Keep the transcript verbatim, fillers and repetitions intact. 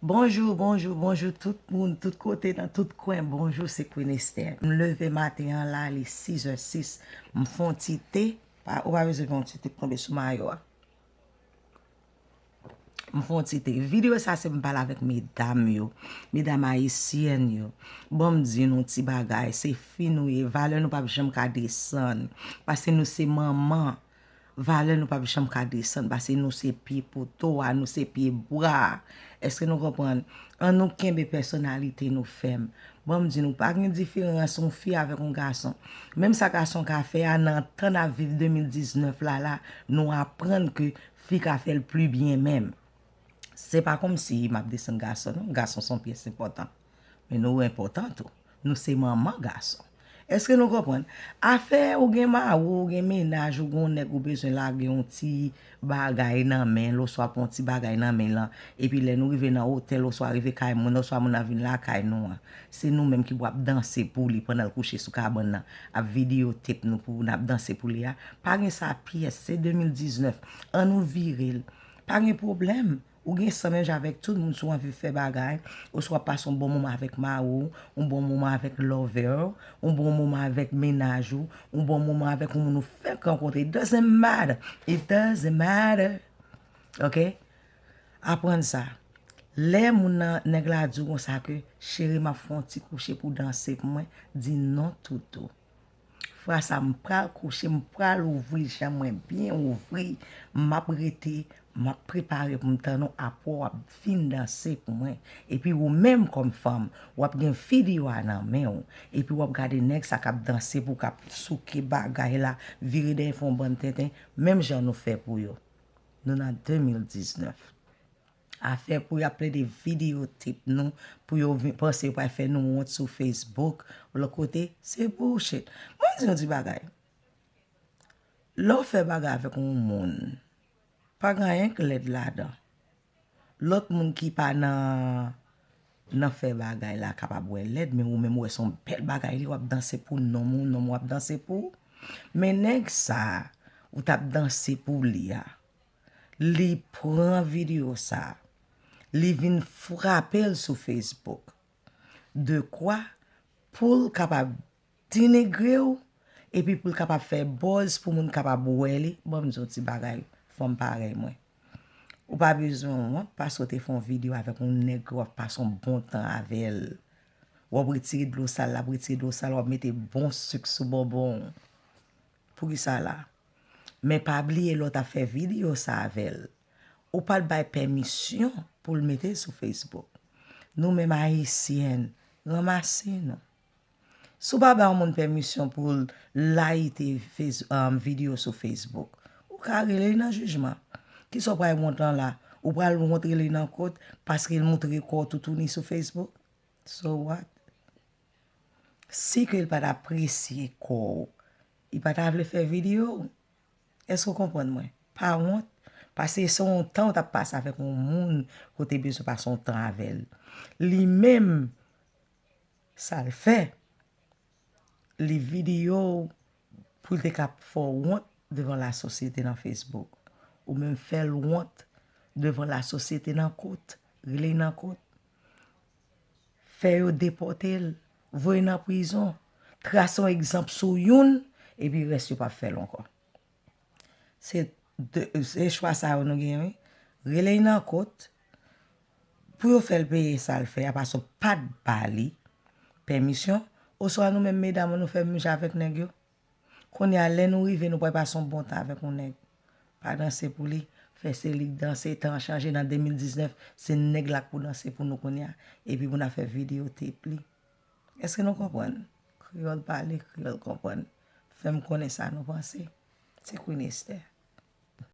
Bonjou, bonjou, bonjou tout moun, tout kote, nan tout kwen. Bonjou, se Queen Esther. M leve maten an la, li sis è sis. M fè yon ti te. Pa, ou pa bezwen fè yon ti te pou tonbe sou mayo a. M fè yon ti te. Videyo sa se m pale avèk medam yo, medam ayisyèn yo. Bon, m di nou ti bagay, se fi nou ye, valè nou p ap janm ka desann. Paske nou se manman. Valè nou p ap janm ka desann, paske nou se pye poto a, nou se pye bwa a. Èske nou konprann? Ann nou kenbe pèsonalite nou fèm. Bon, m di nou, pa gen diferans yon fi avèk yon gason. Menm sa gason ka fè a, nan tan n ap viv de mil diznèf la, la, nou aprann ke fi ka fè l pli byen menm. Se pa kòmsi m ap desann gason, non. Gason se yon pyès enpòtan. Men nou enpòtan tou. Nou se manman gason. Èske nou konprann? Afè ou gen mari, ou gen mennaj, ou gen yon nèg ou bezwen lage yon ti bagay nan men l, oswa pran yon ti bagay nan men l lan, epi lè nou rive nan otèl, oswa rive kay moun, oswa moun nan vin lakay nou an, se nou menm ki pou ap danse pou li pandan l kouche sou kabann nan, ap videyotape nou pou n ap danse pou li a. Pa gen sa pyès, se de mil diznèf. Ann nou vire l. Pa gen pwoblèm. Ou gen san menm jan avèk tout moun si w anvi fè bagay, oswa pase yon bon moman avèk mari w, yon bon moman avèk lover w, yon bon moman avèk mennaj ou, yon bon moman avèk yon moun ou fèk rankontre. It doesn't matter. It doesn't matter. Ok? Aprann sa. Lè moun nan, nèg la di w konsa ke, cheri, m ap fè yon ti kouche pou w danse pou mwen, di non toutou. Fwa sa, m pral kouche, m pral ouvri jan mwen byen ouvri, m ap rete, m ap prepare pou m tann ou, apre w ap fin danse pou mwen. Epi ou menm kòm fanm, w ap gen videyo a nan men w, epi w ap gade nèg sa k ap danse pou w, k ap souke bagay la, vire dèyè fè yon bann tenten, menm jan nou fè pou yo. Nou nan de mil diznèf. Afè pou y ap plede videyotape nou, pou yo vin, panse yo pral fè nou wont sou Facebook, lòt kote, se bullshit. Mwen di yon ti bagay. Lè w fè bagay avèk yon moun, pa gen anyen k lèd ladan. Lòt moun ki pa nan, nan fè bagay la kapab wè lèd, men ou menm ou wè se yon bèl bagay li, w ap danse pou nonm ou, nonm ou ap danse pou ou. Men nèg sa, ou t ap danse pou li a, li pran videyo sa, li vin frape l sou Facebook. De kwa? Pou l kapab denigre w, epi pou l kapab fè buzz, pou moun kapab wè li. Ban m di w ti bagay, fanm parèy mwen. Ou pa bezwen wont, paske w te fè yon videyo avèk yon nèg ke w ap pase yon bon tan avè l. W ap retire dlo sal, l ap retire dlo sal, w ap mete bon sik sou bonbon w. Poukisa la? Men pa bliye lè w t ap fè videyo sa avè l, ou pa t bay pèmisyon pou l mete l sou Facebook. Nou menm Ayisyèn, ranmase nou. Si w pa bay yon moun pèmisyon pou l layite Face-, um, videyo sou Facebook, ou ka rele l nan jijman. Kisa w pral wont lan la? Ou pral wont rele l nan kot paske l montre kò w toutouni sou Facebook? So what? Si ke l pa t apresye kò w, li pa ta vle fè videyo w. Èske w konprann mwen? Pa wont, paske se yon tan w t ap pase avèk yon moun ke w te bezwen pase yon tan avè l. Li menm, sa l fè, li videyo w pou l te ka fè w wont devan lasosyete nan Facebook. Ou menm fè l wont devan lasosyete nan kot, rele nan kot. Fè yo depòte l, voye nan prizon, trase yon egzanp sou youn, epi rès yo p ap fè l ankò. Se de, se chwa sa yo nou genyen, wi. Rele l nan kot, pou yo fè l peye sa l fè a, paske w pa t ba li pèmisyon, oswa nou menm medam nou fè menm jan avèk nèg yo. Kounye a, lè nou rive, nou pral pase yon bon tan avèk yon nèg. Pa danse pou li, fè se li k danse, tan an chanje, nan de mil diznèf, se nèg la k pou danse pou nou kounye a, epi pou n ap fè videyo tape li. Èske nou konprann? Kreyòl pale, kreyòl konprann. Fè m konnen sa nou panse. Se Queen Esther.